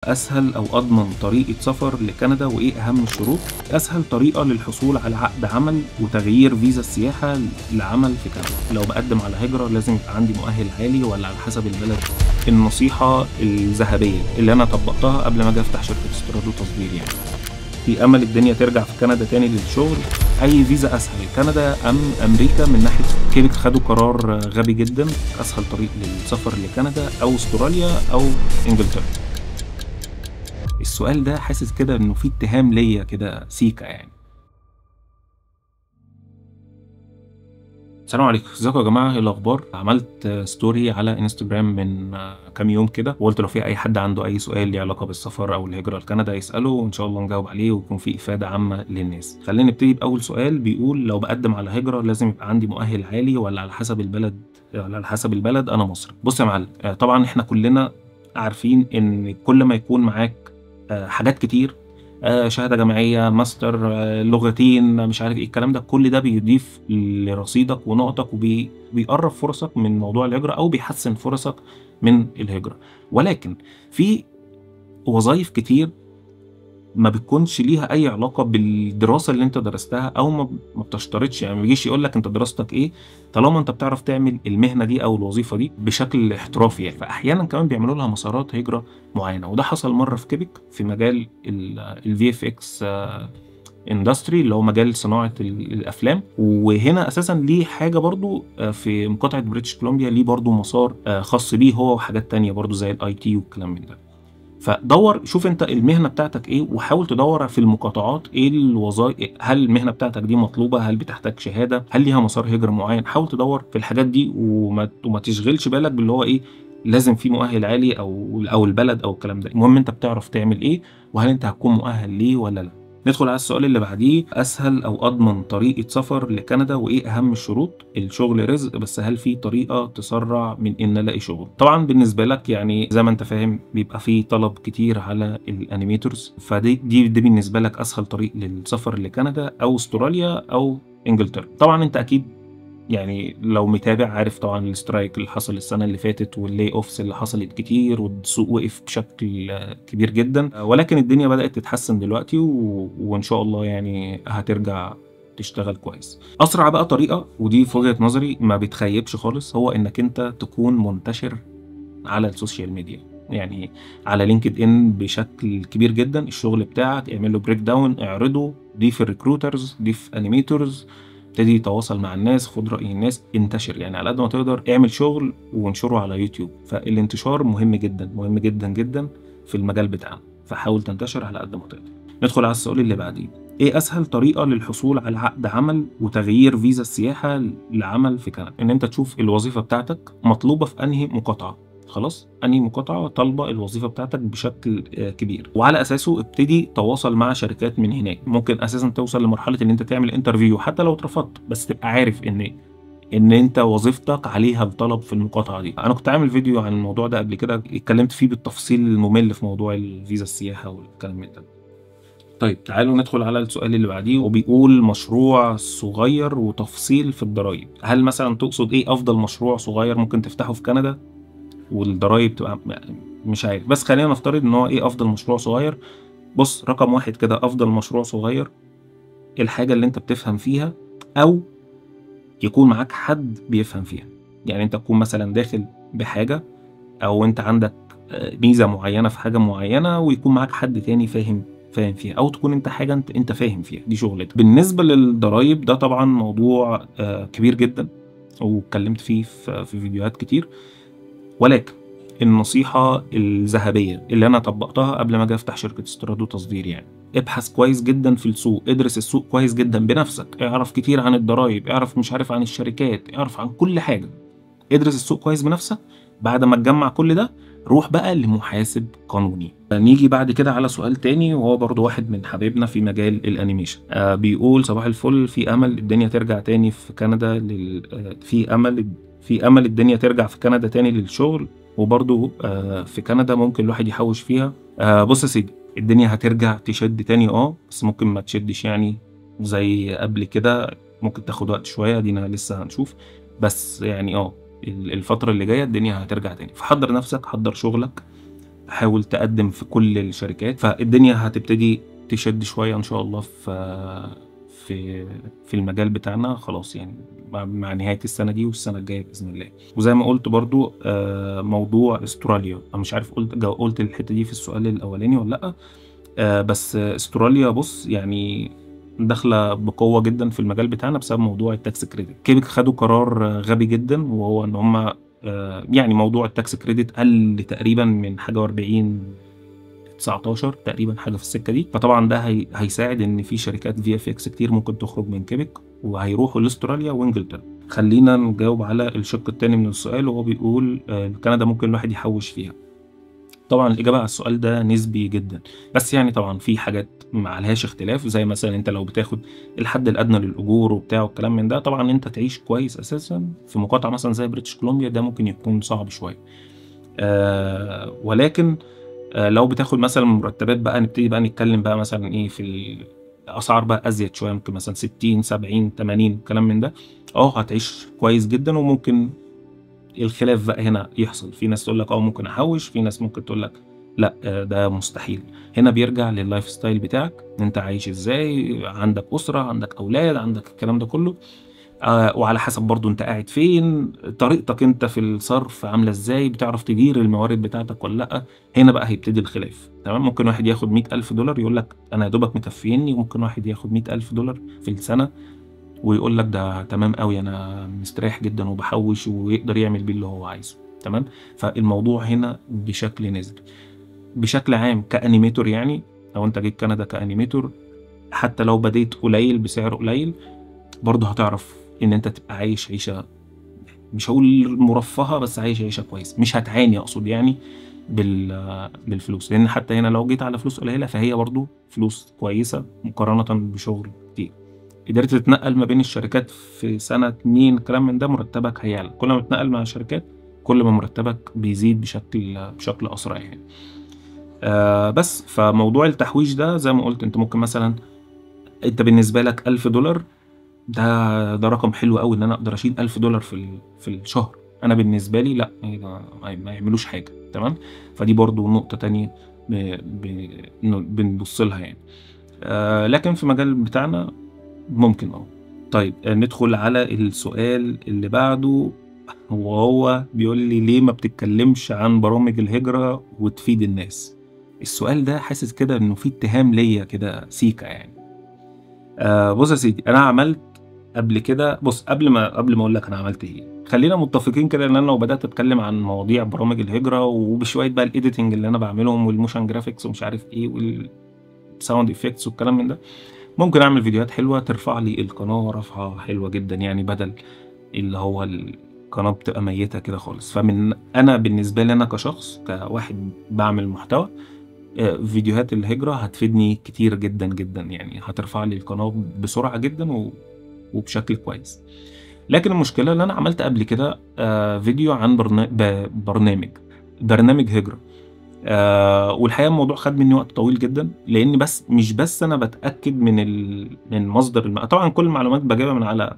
أسهل أو أضمن طريقة سفر لكندا وإيه أهم الشروط؟ أسهل طريقة للحصول على عقد عمل وتغيير فيزا السياحة لعمل في كندا. لو بقدم على هجرة لازم يبقى عندي مؤهل عالي ولا على حسب البلد؟ النصيحة الذهبية اللي أنا طبقتها قبل ما أجي أفتح شركة استيراد وتصدير، يعني في أمل الدنيا ترجع في كندا تاني للشغل؟ أي فيزا أسهل، كندا أم أمريكا؟ من ناحية كيبك خدوا قرار غبي جدا. أسهل طريق للسفر لكندا أو أستراليا أو إنجلترا. السؤال ده حاسس كده انه في اتهام ليا كده سيكا يعني. السلام عليكم، ازيكم يا جماعة، ايه الاخبار؟ عملت story على انستجرام من كام يوم كده، وقلت لو في اي حد عنده اي سؤال ليه علاقة بالسفر او الهجرة لكندا يساله، وان شاء الله نجاوب عليه ويكون في افاده عامة للناس. خلينا نبتدي باول سؤال بيقول لو بقدم على هجره لازم يبقى عندي مؤهل عالي ولا على حسب البلد؟ على حسب البلد، انا مصري. بص يا معلم، طبعا احنا كلنا عارفين ان كل ما يكون معاك حاجات كتير، شهادة جامعية، ماستر، لغتين، مش عارف ايه الكلام ده، كل ده بيضيف لرصيدك ونقطك وبيقرب فرصك من موضوع الهجرة او بيحسن فرصك من الهجرة. ولكن في وظائف كتير ما بتكونش ليها اي علاقة بالدراسة اللي انت درستها، او ما بتشترطش، يعني ما بيجيش يقول لك انت دراستك ايه طالما انت بتعرف تعمل المهنة دي او الوظيفة دي بشكل احترافي يعني. فاحيانا كمان بيعملوا لها مسارات هجره معينة، وده حصل مرة في كيبك في مجال ال VFX industry اللي هو مجال صناعة الافلام. وهنا اساسا ليه حاجة برضو في مقاطعه بريتش كولومبيا، ليه برضو مسار خاص بيه هو وحاجات تانية برضو زي ال IT والكلام من ده. فدور، شوف انت المهنة بتاعتك ايه، وحاول تدور في المقاطعات ايه الوظائف، هل المهنة بتاعتك دي مطلوبه، هل بتحتاج شهادة، هل ليها مسار هجره معين. حاول تدور في الحاجات دي وما تشغلش بالك باللي هو ايه لازم في مؤهل عالي او البلد او الكلام ده. المهم انت بتعرف تعمل ايه، وهل انت هتكون مؤهل ليه ولا لا. ندخل على السؤال اللي بعديه، اسهل او اضمن طريقه سفر لكندا وايه اهم الشروط؟ الشغل رزق، بس هل في طريقه تسرع من ان الاقي شغل؟ طبعا بالنسبة لك يعني زي ما انت فاهم بيبقى في طلب كتير على ال animators، فدي دي, دي بالنسبة لك اسهل طريق للسفر لكندا او استراليا او انجلترا. طبعا انت اكيد يعني لو متابع عارف طبعا ال strike اللي حصل السنة اللي فاتت وال layoffs اللي حصلت كتير، والسوق وقف بشكل كبير جدا، ولكن الدنيا بدات تتحسن دلوقتي وان شاء الله يعني هترجع تشتغل كويس. اسرع بقى طريقه، ودي في وجهه نظري ما بتخيبش خالص، هو انك انت تكون منتشر على ال social media، يعني على لينكد ان بشكل كبير جدا. الشغل بتاعك اعمل له breakdown، اعرضه، ضيف ال recruiters، ضيف animators، ابتدي تواصل مع الناس، خد رأي الناس، انتشر يعني على قد ما تقدر، اعمل شغل وانشره على يوتيوب. فالانتشار مهم جدا، مهم جدا جدا في المجال بتاعنا، فحاول تنتشر على قد ما تقدر. ندخل على السؤال اللي بعديه، ايه اسهل طريقة للحصول على عقد عمل وتغيير فيزا السياحة لعمل في كندا؟ ان انت تشوف الوظيفة بتاعتك مطلوبة في انهي مقاطعة، خلاص انهي مقاطعه طالبه الوظيفة بتاعتك بشكل كبير، وعلى اساسه ابتدي تواصل مع شركات من هناك. ممكن اساسا توصل لمرحلة ان انت تعمل interview حتى لو اترفضت، بس تبقى عارف ان انت وظيفتك عليها الطلب في المقاطعة دي. انا كنت عامل فيديو عن الموضوع ده قبل كده، اتكلمت فيه بالتفصيل الممل في موضوع الفيزا السياحة والكلام من ده. طيب تعالوا ندخل على السؤال اللي بعديه، وبيقول مشروع صغير وتفصيل في الضرايب. هل مثلا تقصد ايه افضل مشروع صغير ممكن تفتحه في كندا والضرايب تبقى مش عارف، بس خلينا نفترض ان هو ايه افضل مشروع صغير. بص، رقم واحد كده، افضل مشروع صغير الحاجة اللي انت بتفهم فيها او يكون معاك حد بيفهم فيها. يعني انت تكون مثلا داخل بحاجة او انت عندك ميزة معينة في حاجة معينة ويكون معاك حد تاني فاهم فيها، او تكون انت حاجة انت فاهم فيها، دي شغلتك. بالنسبة للضرايب ده طبعا موضوع كبير جدا واتكلمت فيه في فيديوهات كتير، ولكن النصيحة الذهبية اللي أنا طبقتها قبل ما أجي أفتح شركة استيراد وتصدير، يعني ابحث كويس جدا في السوق، ادرس السوق كويس جدا بنفسك، اعرف كتير عن الضرايب، اعرف مش عارف عن الشركات، اعرف عن كل حاجة، ادرس السوق كويس بنفسك. بعد ما تجمع كل ده روح بقى لمحاسب قانوني. نيجي بعد كده على سؤال تاني، وهو برضو واحد من حبايبنا في مجال ال animation، بيقول صباح الفل، في أمل الدنيا ترجع تاني في كندا في امل الدنيا ترجع في كندا تاني للشغل، وبرضو في كندا ممكن الواحد يحوش فيها. بص يا سيدي، الدنيا هترجع تشد تاني، بس ممكن ما تشدش يعني زي قبل كده، ممكن تاخد وقت شوية، دينا لسه هنشوف، بس يعني الفترة اللي جاية الدنيا هترجع تاني. فحضر نفسك، حضر شغلك، حاول تقدم في كل الشركات، فالدنيا هتبتدي تشد شوية ان شاء الله في المجال بتاعنا خلاص يعني مع نهاية السنة دي والسنة الجاية باذن الله. وزي ما قلت برضو موضوع استراليا، انا مش عارف قلت الحتة دي في السؤال الاولاني ولا لا، بس استراليا بص يعني داخله بقوة جدا في المجال بتاعنا بسبب موضوع ال tax credit. كيبك خدوا قرار غبي جدا، وهو ان هم يعني موضوع ال tax credit قل تقريبا من حاجة 40 19 تقريبا، حاجة في السكة دي. فطبعا ده هيساعد ان في شركات VFX كتير ممكن تخرج من كيبك وهيروحوا لاستراليا وانجلترا. خلينا نجاوب على الشق الثاني من السؤال، وهو بيقول كندا ممكن الواحد يحوش فيها. طبعا الاجابة على السؤال ده نسبي جدا، بس يعني طبعا في حاجات ما عليهاش اختلاف، زي مثلا انت لو بتاخد الحد الادنى للاجور وبتاع والكلام من ده، طبعا انت تعيش كويس اساسا في مقاطعه مثلا زي بريتش كولومبيا ده ممكن يكون صعب شوية. ولكن لو بتاخد مثلا مرتبات بقى، نبتدي بقى نتكلم بقى مثلا ايه في الاسعار بقى ازيد شوية، ممكن مثلا 60 70 80 كلام من ده، هتعيش كويس جدا. وممكن الخلاف بقى هنا يحصل، في ناس تقول لك ممكن احوش، في ناس ممكن تقول لك لا ده مستحيل. هنا بيرجع لل lifestyle بتاعك، انت عايش ازاي، عندك اسره، عندك اولاد، عندك الكلام ده كله، وعلى حسب برضو انت قاعد فين، طريقتك انت في الصرف عامله ازاي، بتعرف تدير الموارد بتاعتك ولا لا. هنا بقى هيبتدي الخلاف. تمام، ممكن واحد ياخد $100,000 يقول لك انا يا دوبك مكفيني، وممكن واحد ياخد $100,000 في السنة ويقول لك ده تمام قوي، انا مستريح جدا وبحوش، ويقدر يعمل بيه اللي هو عايزه. تمام، فالموضوع هنا بشكل نسبي. بشكل عام ك animator، يعني لو انت جيت كندا ك animator، حتى لو بديت قليل بسعر قليل، برضه هتعرف ان انت تبقى عايش عيشه، مش هقول مرفهه، بس عايش عيشه كويس، مش هتعاني اقصد يعني بالفلوس، لان حتى هنا لو جيت على فلوس قليله فهي برضه فلوس كويسة مقارنة بشغل كتير. قدرت تتنقل ما بين الشركات في سنة 2 كلام من ده، مرتبك هيعلى. كل ما تتنقل مع شركات كل ما مرتبك بيزيد بشكل اسرع يعني. بس فموضوع التحويش ده زي ما قلت، انت ممكن مثلا انت بالنسبة لك $1000 ده رقم حلو قوي ان انا اقدر اشيل $1000 في الشهر. انا بالنسبة لي لا، ما يعملوش حاجة. تمام، فدي برضو نقطة تانية بنبص لها يعني. لكن في مجال بتاعنا ممكن. طيب ندخل على السؤال اللي بعده، وهو بيقول لي ليه ما بتتكلمش عن برامج الهجرة وتفيد الناس؟ السؤال ده حاسس كده انه في اتهام ليا كده سيكا يعني. بص يا سيدي، انا عملت قبل كده، بص قبل ما اقول لك انا عملت ايه، خلينا متفقين كده ان انا لو بدات اتكلم عن مواضيع برامج الهجرة وبشويه بقى ال editing اللي انا بعملهم وال motion graphics ومش عارف ايه وال sound effects والكلام من ده، ممكن اعمل فيديوهات حلوة ترفع لي القناة رفعه حلوة جدا يعني، بدل اللي هو القناة بتبقى ميته كده خالص. فمن انا بالنسبة لي انا كشخص كواحد بعمل محتوى، فيديوهات الهجرة هتفيدني كتير جدا جدا يعني، هترفع لي القناة بسرعة جدا وبشكل كويس. لكن المشكلة اللي انا عملت قبل كده فيديو عن برنامج هجره، والحقيقة الموضوع خد مني وقت طويل جدا، لان بس مش بس انا بتاكد من مصدر طبعا كل المعلومات بجيبها من على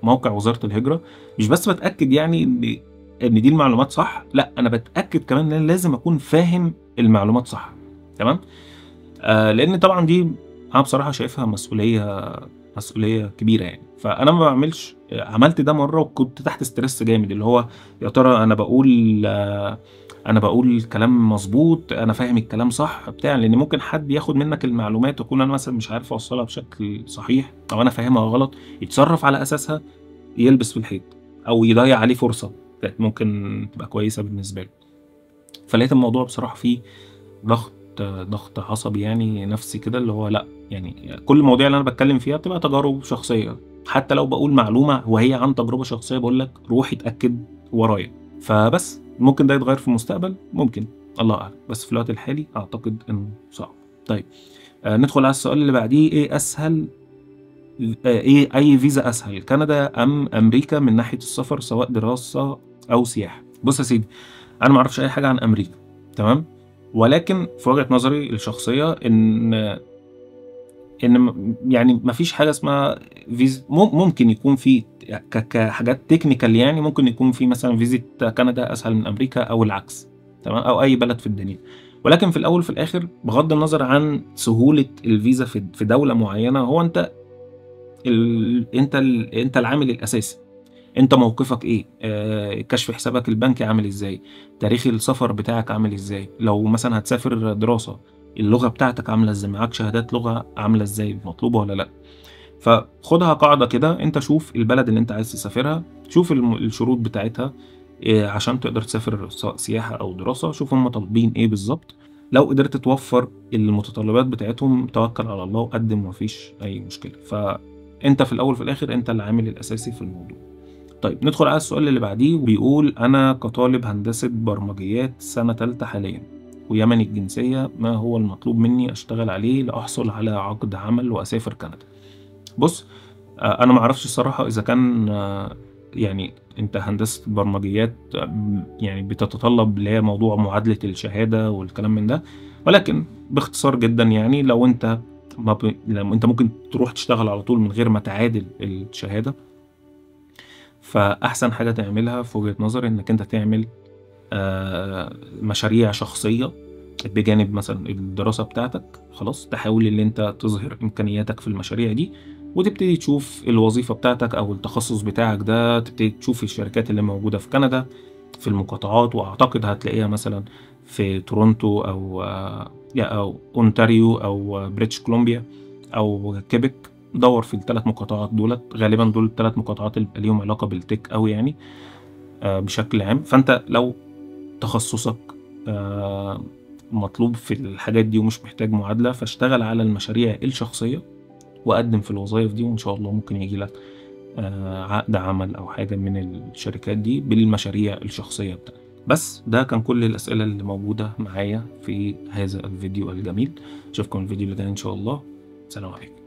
موقع وزارة الهجرة، مش بس بتاكد يعني ان دي المعلومات صح، لا انا بتاكد كمان ان انا لازم اكون فاهم المعلومات صح. تمام، لان طبعا دي انا بصراحة شايفها مسؤولية كبيرة يعني. فانا ما بعملش، عملت ده مرة وكنت تحت stress جامد، اللي هو يا ترى انا بقول الكلام مظبوط، انا فاهم الكلام صح بتاع، لان ممكن حد ياخد منك المعلومات ويكون انا مثلا مش عارف اوصلها بشكل صحيح او انا فاهمها غلط، يتصرف على اساسها، يلبس في الحيط او يضيع عليه فرصة كانت ممكن تبقى كويسة بالنسبة له. فلقيت الموضوع بصراحة فيه ضغط عصبي يعني نفسي كده، اللي هو لا يعني كل المواضيع اللي انا بتكلم فيها بتبقى تجارب شخصية، حتى لو بقول معلومة وهي عن تجربه شخصية بقول لك روح اتاكد ورايا. فبس ممكن ده يتغير في المستقبل، ممكن، الله اعلم، بس في الوقت الحالي اعتقد انه صعب. طيب ندخل على السؤال اللي بعديه. ايه اسهل، ايه اي فيزا اسهل، كندا ام امريكا من ناحية السفر سواء دراسة او سياحة؟ بص يا سيدي، انا ما اعرفش اي حاجة عن امريكا، تمام، ولكن في وجهه نظري الشخصية ان يعني ما فيش حاجة اسمها فيزا. ممكن يكون في كحاجات technical يعني، ممكن يكون في مثلا فيزا كندا اسهل من امريكا او العكس، تمام، او اي بلد في الدنيا. ولكن في الاول وفي الاخر بغض النظر عن سهولة الفيزا في دولة معينة، هو انت انت العامل الاساسي. انت موقفك ايه؟ كشف حسابك البنكي عامل ازاي؟ تاريخ السفر بتاعك عامل ازاي؟ لو مثلا هتسافر دراسة، اللغة بتاعتك عامله ازاي؟ معاك شهادات لغة عامله ازاي؟ مطلوبه ولا لا؟ فخدها قاعدة كده، انت شوف البلد اللي انت عايز تسافرها، شوف الشروط بتاعتها عشان تقدر تسافر سواء سياحة او دراسة، شوف هم طالبين ايه بالظبط. لو قدرت توفر المتطلبات بتاعتهم توكل على الله وقدم، ومفيش اي مشكلة. فانت في الاول وفي الاخر انت العامل الاساسي في الموضوع. طيب ندخل على السؤال اللي بعديه، بيقول انا كطالب هندسة برمجيات سنة ثالثة حاليا ويمني الجنسية، ما هو المطلوب مني اشتغل عليه لاحصل على عقد عمل واسافر كندا؟ بص، انا ما اعرفش الصراحة اذا كان يعني انت هندسة برمجيات يعني بتتطلب اللي هي موضوع معادلة الشهادة والكلام من ده، ولكن باختصار جدا يعني لو انت لو انت ممكن تروح تشتغل على طول من غير ما تعادل الشهادة، فاحسن حاجة تعملها في وجهه نظري انك انت تعمل مشاريع شخصية بجانب مثلا الدراسة بتاعتك. خلاص، تحاول ان انت تظهر امكانياتك في المشاريع دي، وتبتدي تشوف الوظيفة بتاعتك او التخصص بتاعك ده، تبتدي تشوف الشركات اللي موجودة في كندا في المقاطعات، واعتقد هتلاقيها مثلا في تورونتو او اونتاريو او بريتش كولومبيا او كيبك. دور في الثلاث مقاطعات دولت، غالبا دول الثلاث مقاطعات اللي ليهم علاقة بال tech أوي يعني بشكل عام. فانت لو تخصصك مطلوب في الحاجات دي ومش محتاج معادلة، فاشتغل على المشاريع الشخصية وقدم في الوظائف دي، وإن شاء الله ممكن يجي لك عقد عمل أو حاجة من الشركات دي بالمشاريع الشخصية بتاعتك. بس ده كان كل الأسئلة اللي موجودة معايا في هذا الفيديو الجميل. أشوفكم الفيديو اللي جاي إن شاء الله. سلام عليكم.